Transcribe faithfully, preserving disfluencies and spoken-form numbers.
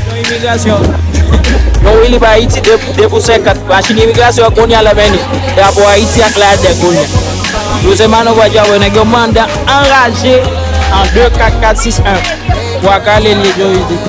Yon imigrasyon. Yon wi li pa Ayiti, de, de pou senkant. Machin imigrasyon an kounye a l ap mennen. Drapo Ayiti ak la dèk kounye a. Yo se manòv a djabon, nèg yo mandan anraje an de kat kat sis en. Bwa kale l, li yo ide.